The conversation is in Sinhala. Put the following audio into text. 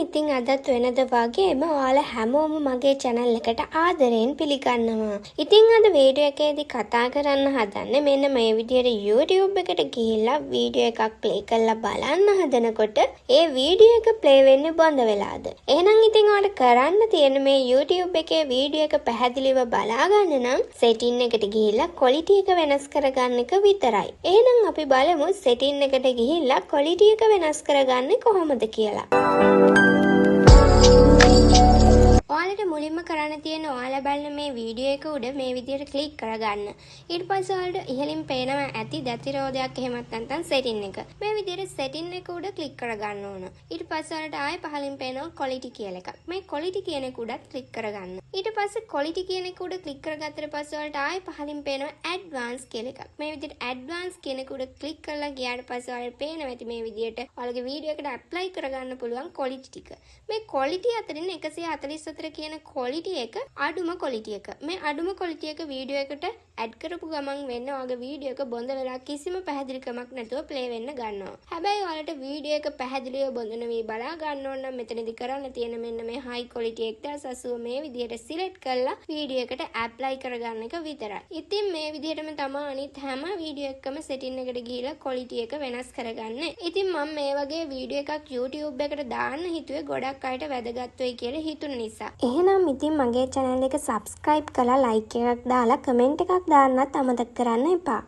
ඉතින් අදත් වෙනද වගේම ඔයාලා හැමෝම මගේ channel එකට ආදරයෙන් පිළිගන්නවා. ඉතින් අද වීඩියෝ එකේදී කතා කරන්න හදන්නේ මෙන්න මේ විදියට YouTube එකට ගිහිල්ලා වීඩියෝ එකක් ප්ලේ කරලා බලන්න හදනකොට ඒ වීඩියෝ එක ප්ලේ වෙන්නේ බොඳ වෙලාද? එහෙනම් ඉතින් ඔයාලට කරන්න තියෙන මේ YouTube එකේ වීඩියෝ එක පැහැදිලිව බලා ගන්න නම් සෙටින් එකට ගිහිල්ලා ක්වොලිටි එක වෙනස් කරගන්න එක විතරයි. එහෙනම් අපි බලමු සෙටින් එකට ගිහිල්ලා ක්වොලිටි එක වෙනස් කරගන්නේ කොහොමද කියලා. ඔයාලට මුලින්ම කරන්න තියෙන ඔයාලා බලන මේ වීඩියෝ එක උඩ මේ විදිහට ක්ලික් කරගන්න. ඊට පස්සේ ඔයාලට ඉහළින් පේනවා ඇති දැති රෝදයක් එහෙමත් නැත්නම් සෙටින් එක. මේ විදිහට සෙටින් එක උඩ ක්ලික් කරගන්න ඕන. ඊට පස්සේ ඔයාලට ආයෙ පහළින් පේනවා ක්වොලිටි කියලා එකක්. මේ ක්වොලිටි කියන එක උඩත් ක්ලික් කරගන්න. ඊට පස්සේ ක්වොලිටි කියන එක උඩ ක්ලික් කරගත්තට පස්සේ ඔයාලට ආයෙ පහළින් පේනවා ඇඩ්වාන්ස් කියලා එකක්. මේ විදිහට ඇඩ්වාන්ස් කියන එක උඩ ක්ලික් කරලා ගියාට පස්සේ ඔයාලට පේනවා ඇති මේ විදිහට ඔයාලගේ වීඩියෝ එකට ඇප්ලයි කරගන්න පුළුවන් ක්වොලිටි ටික. මේ ක්වොලිටි අතරින් 144 කියන ක්වොලිටි එක අඩුම ක්වොලිටි එක. මේ අඩුම ක්වොලිටි එක වීඩියෝ එකට ඇඩ් කරපු ගමන් වෙන්න ඔයාගේ වීඩියෝ එක බොඳ වෙලා කිසිම පැහැදිලිකමක් නැතුව ප්ලේ වෙන්න ගන්නවා. හැබැයි ඔයාලට වීඩියෝ එක පැහැදිලිව බොඳ නොවී බලා ගන්න ඕන නම් මෙතනදි කරන්න තියෙන මෙන්න මේ හයි ක්වොලිටි 1080 මේ විදිහට සිලෙක්ට් කරලා වීඩියෝ එකට ඇප්ලයි කරගන්න එක විතරයි. ඉතින් මේ විදිහටම තමයි අනිත් හැම වීඩියෝ එකකම සෙටින් එකට ගිහිලා ක්වොලිටි එක වෙනස් කරගන්නේ. ඉතින් මම මේ වගේ වීඩියෝ එකක් YouTube එකට දාන්න හිතුවේ ගොඩක් අයට වැදගත් වෙයි කියලා හිතුන නිසා. එහෙනම් ඉතින් මගේ channel එක subscribe කරලා like එකක් දාලා comment එකක් දාන්නත් අමතක කරන්න එපා.